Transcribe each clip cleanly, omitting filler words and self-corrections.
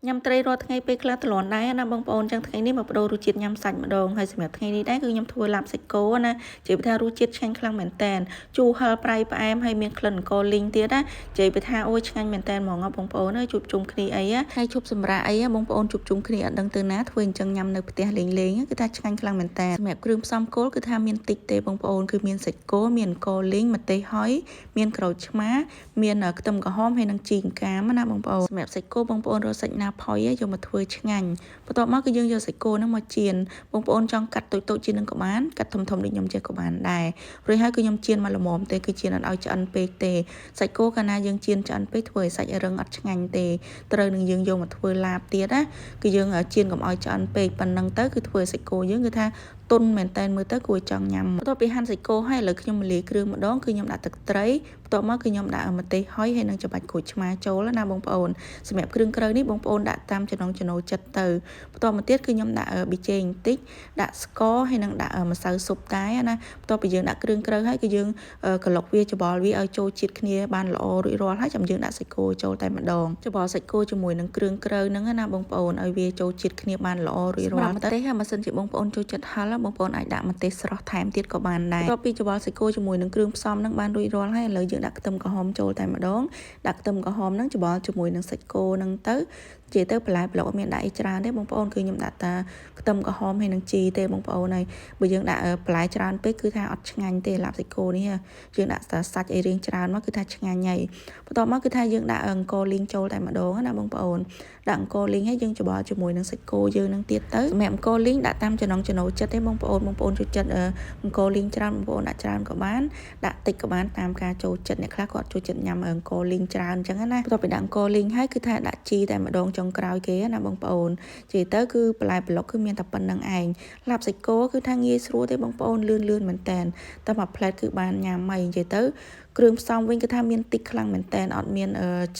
ញ៉ាំត្រីរាល់ថ្ងៃពេលខ្លះទ្លាន់ដែរណាបងប្អូនចឹងថ្ងៃនេះមកបដូររសជាតិញ៉ាំសាច់ម្ដងហើយសម្រាប់ថ្ងៃនេះដែរគឺខ្ញុំធ្វើឡាបសាច់គោណានិយាយថារសជាតិឆ្ងាញ់ខ្លាំងមែនតែនជូរហឹរប្រៃផ្អែមហើយមានក្លិនអង្ករលីងទៀតណានិយាយថាអូយឆ្ងាញ់មែនតែនហ្មងបងប្អូនហើយជួបជុំគ្នាអីថ្ងៃឈប់សម្រាកអីបងប្អូនជួបជុំគ្នាអត់ដឹងទៅណាធ្វើអញ្ចឹងញ៉ាំនៅផ្ទះលេងលេងគឺថាឆ្ងាញ់ខ្លាំងមែនតែនសម្រាប់គ្រឿងផ្សំគោលគឺថាមានតិចទេបងប្អូនគឺមានសាច់គោមានអង្ករលីងម្ទេសហុយមានក្រូចឆ្មាមានខ្ទឹមក្រហមហើយនិងជីកាមណាបងប្អូនសម្រាប់សាច់គោបងប្អូនរកសាច់ណាផុយយកមកធ្វើឆ្ងាញ់បន្ទាប់មកគឺយើងយកសាច់គោហ្នឹងមកចៀនបងប្អូនចង់កាត់តូចៗជាងនឹងក៏បានកាត់ធំៗដូចខ្ញុំចេះក៏បានដែររួចហើយគឺខ្ញុំចៀនមកល្មមទេគឺចៀនអត់ឲ្យឆ្អិនពេកទេសាច់គោកាលណាយើងចៀនឆ្អិនពេកធ្វើឲ្យសាច់រឹងអត់ឆ្ងាញ់ទេត្រូវនឹងយើងយកមកធ្វើឡាបទៀតណាគឺយើងចៀនកុំឲ្យឆ្អិនពេកប៉ុណ្ណឹងទៅគឺធ្វើឲ្យសាច់គោយើងគឺថាទុនមែនតែនមើលទៅគួរចង់ញ៉ាំបន្ទាប់ពីហាន់សាច់គោហើយឥឡូវខ្ញុំមលាយគ្រឿងម្ដងគឺខ្ញុំដាក់ទឹកត្រីបន្ទាប់មកគឺខ្ញុំដាក់ម្ទេសហុយហើយនិងច្បាច់ក្រូចឆ្មាចូលណាបងប្អូនសម្រាប់គ្រឿងក្រៅនេះបងប្អូនដាក់តាមចំណង់ចំណូលចិត្តទៅបន្ទាប់មកទៀតគឺខ្ញុំដាក់ប៊ីចេងបន្តិចដាក់ស្ករហើយនិងដាក់ម្សៅស៊ុបតែណាបន្ទាប់ពីយើងដាក់គ្រឿងក្រៅហើយគឺយើងក្លុកវាច្បល់វាឲ្យចូលជាតិគ្នាបានល្អរួចរាល់ហើយចាំយើងដាក់សាច់គោចូលតែម្ដងច្បល់សាច់គោជាមួយនឹងគ្រឿងក្រៅហ្នឹងណាបងប្អូនឲ្យវាចូលជាតិគ្នាបានល្អរួចរាល់ទៅហើយបើសិនជាបងប្អូនចូលចិត្តហឹរបងប្អូនអាចដាក់ម្ទេសស្រស់ថែមទៀតក៏បានដែរបន្ទាប់ពីច្បល់សាច់គោជាមួយនឹងគ្រឿងផ្សំហ្នឹងបានរួចរាល់ហើយឥឡូវយើងដាក់ខ្ទឹមក្រហមចូលតែម្ដងដាក់ខ្ទឹមក្រហមហ្នឹងច្បល់ជាមួយនឹងសាច់គោហ្នឹងទៅនិយាយទៅបន្លែប្លុកអត់មានដាក់អីច្រើនទេបងប្អូនគឺខ្ញុំដាក់តាខ្ទឹមក្រហមហើយនឹងជីទេបងប្អូនហើយបើយើងដាក់បន្លែច្រើនពេកគឺថាអត់ឆ្ងាញ់ទេឡាបសាច់គោនេះយើងដាក់តាសាច់អីរៀងច្រើនមកគឺថាឆ្ងាញ់ហើយបន្ទាប់មកគឺថាយើងដាក់អង្ករលីងចូលតែម្ដងណាបងប្អូនដាក់អង្ករលីងហើយយើងច្បល់ជាមួយនឹងសាច់គោយើងនឹងទៀតទៅសម្រាប់អង្ករលីងដាក់តាមចំណង់ចំណូលចិត្តទេបងប្អូនបងប្អូនចូលចិត្តអង្ករលីងច្រើនបងប្អូនដាក់ច្រើនក៏បានដាក់តិចក៏បានតាមការចូលចិត្តអ្នកខ្លះគាត់ចូលចិត្តញ៉ាំអង្ករលីងច្រើនអញ្ចឹងណាបន្ទាប់ពីដាក់អង្ករលីងហើយគឺថាដាក់ជីតែម្ដងចុងក្រោយគេណាបងប្អូននិយាយទៅគឺបន្លែប្លុកគឺមានតែប៉ុណ្្នឹងឯងឡាបសាច់គោគឺថាងាយស្រួលទេបងប្អូនលឿនលឿនមែនតែនតែមួយផ្លែតគឺបានញ៉ាំហើយនិយាយទៅគ្រឿងផ្សំវិញគឺថាមានតិចខ្លាំងមែនតែនអត់មាន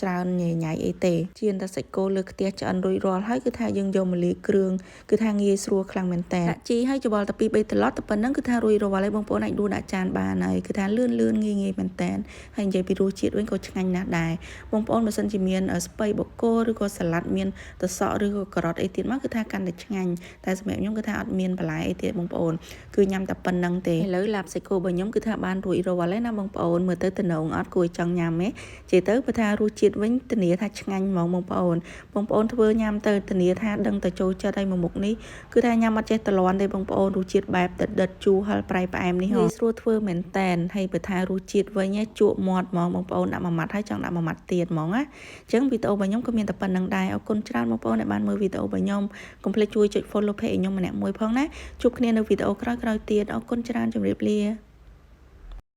ច្រើនញ៉ៃញ៉ៃអីទេចៀនតែសាច់គោលើខ្ទះឆ្អិនរួចរាល់ហើយគឺថាយើងយកមកលាយគ្រឿងគឺថាងាយស្រួលខ្លាំងមែនតែនដាក់ជីហើយច្បល់តែ2 3ត្រឡប់តែប៉ុណ្្នឹងគឺថារួចរាល់ហើយបងប្អូនអាចដួសដាក់ចានបានហើយគឺថាលឿនលឿនងាយងាយមែនតែនហើយនិយាយពីរសជាតិវិញក៏ឆ្ងាញ់ណាស់ដែរបងប្អូនបើសិនជាមានស្ពៃបូកូឬក៏សាឡាត់មានត្រសក់ឬក៏ការ៉ុតអីទៀតមកគឺថាកាន់តែឆ្ងាញ់តែសម្រាប់ខ្ញុំគឺថាអត់មានបន្លែអីទៀតបងប្អូនគឺញ៉ាំតែប៉ុណ្្នឹងទេឥឡូវឡាបសាច់គោរបស់ខ្ញុំគឺថាបានរួចរាល់ហើយណាបងប្អូនមើលទៅតំណងអត់គួរចង់ញ៉ាំទេនិយាយទៅបើថារសជាតិវិញធានាថាឆ្ងាញ់ហ្មងបងប្អូនបងប្អូនធ្វើញ៉ាំទៅធានាថាដឹងតែចូលចិត្តហើយមួយមុខនេះគឺថាញ៉ាំអត់ចេះតលាន់ទេបងប្អូនរសជាតិបែបដិតដិតជូរហឹរប្រៃផ្អែមនេះហ៎ស្រួលធ្វើមែនតែនហើយបើថារសជាតិវិញជក់មាត់ហ្មងបងប្អូនដាក់មួយម៉ាត់ហើយចង់ដាក់មួយម៉ាត់ទៀតហ្មងណាអញ្ចឹងវីដេអូរបស់ខ្ញុំក៏មានតែប៉ុណ្្នឹងដែរអរគុណច្រើនបងប្អូនដែលបានមើលវីដេអូរបស់ខ្ញុំកុំភ្លេចជួយចុច follow page ខ្ញុំម្នាក់មួយផងណាជួបគ្នានៅវីដេអូក្រោយៗទៀតអរគុណច្រើនជម្រាបលា។